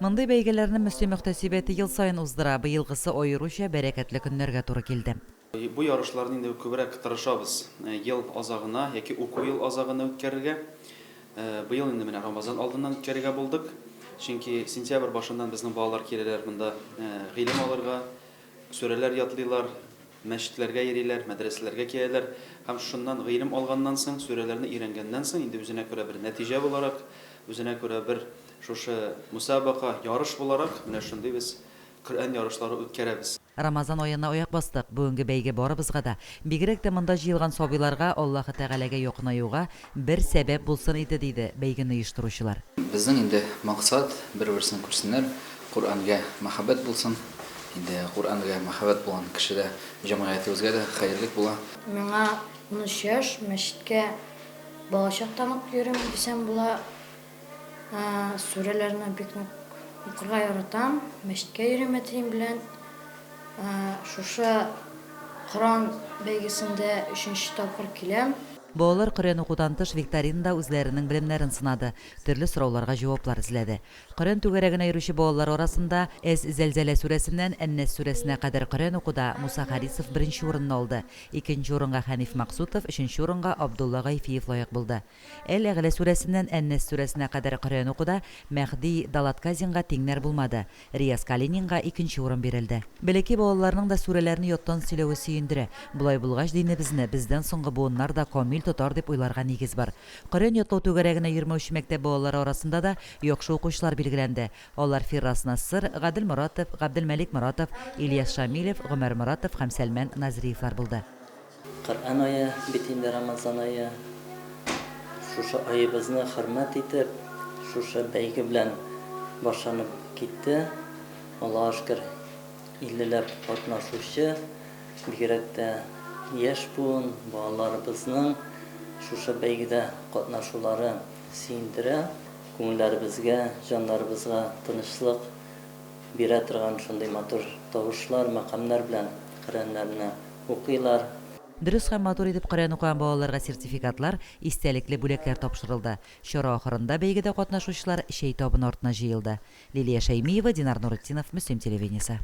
Мондый бәйгеләрне Мөслим мөхтәсибәте ел саен уздыра, быелгысы аеруча бәрәкәтле көннәргә туры килде. Бу ярышларны инде күбрәк тырышабыз ел азагына яки уку ел азагына үткәрергә. Быел инде менә Рамазан алдыннан үткәрергә булдык. Чөнки сентябрь башыннан безнең балалар киләләр монда гыйлем алырга, сүрәләр ятлыйлар, мәчетләргә йөриләр, мәдрәсәләргә киләләр. Һәм шуннан гыйлем алганнан соң, сүрәләрне өйрәнгәннән соң, инде үзенә күрә бер нәтиҗә буларак, үзенә күрә бер шушы мусабака, ярыш буларак, менә шундый без Коръән ярышлары үткәрәбез. Рамазан аена аяк бастык. Бүгенге бәйге барыбызга да, бигрәк тә монда җыелган сабыйларга Аллаһы Тәгаләгә якынаюга бер сәбәп булсын иде, диде бәйгене оештыручылар. Безнең инде максат, бер-берсен күрсеннәр, Коръәнгә мәхәббәт булсын. Инде Коръәнгә мәхәббәт булган кешедә җәмгыятебезгә дә хәерлек була. Миңа 13 яшь, мәчеткә балачактан ук йөрим дисәм була. Сүрәләрне бик нык укырга яратам, мәчеткә йөрим әтием белән. Шушы Коръән бәйгесендә өченче тапкыр киләм. Балалар Коръән укудан тыш викторинада үзләренең белемнәрен сынады, төрле сорауларга җаваплар эзләде. Коръән түгәрәгенә йөрүче балалар арасында Әз-Зәлзәлә сүрәсеннән Ән-Нәс сүрәсенә кадәр Коръән укуда Муса Харисов беренче урынны алды, икенче урынга Хәниф Максутов, өченче урынга Абдулла Гайфиев лаек булды. Әл-Әгълә сүрәсеннән Ән-Нәс сүрәсенә кадәр Коръән укуда Мәһди Далатказинга тиңнәр булмады, Рияз Калининга икенче урын бирелде. Бәләкәй балаларның да сүрәләрне яттан сөйләве сөендерә. Болай булгач, динебезне бездән соңгы буыннар да камил тотар дип уйларга нигез бар. Коръән ятлау түгәрәгенә йөрмәүче мәктәп балалары арасында да яхшы укучылар билгеләнде. Алар Фиррас Нассыр, Гадел Моратов, Габделмәлик Моратов, Ильяс Шамилев, Гомәр Моратов һәм Сәлмән Назриевлар булды. Коръән ае бит инде Рамазан ае. Шушы аебызны хөрмәт итеп, шушы бәйге белән башланып китте. Аллага шөкер, иллеләп катнашучы, бигрәк тә яшь буын, балаларыбызның шушы бәйгедә катнашулары сөендерә. Күңелләребезгә, җаннарыбызга тынычлык бирә торган шундый матур тавышлар, мәкамнәр белән Коръәннәрне укыйлар. Дөрес һәм матур итеп Коръән укыган балаларга сертификатлар, истәлекле бүләкләр тапшырылды. Чара ахырында бәйгедә катнашучылар чәй табыны артына җыелды. Лилия Шәймиева, Динар Нуретдинов, Мөслим телевидениесе.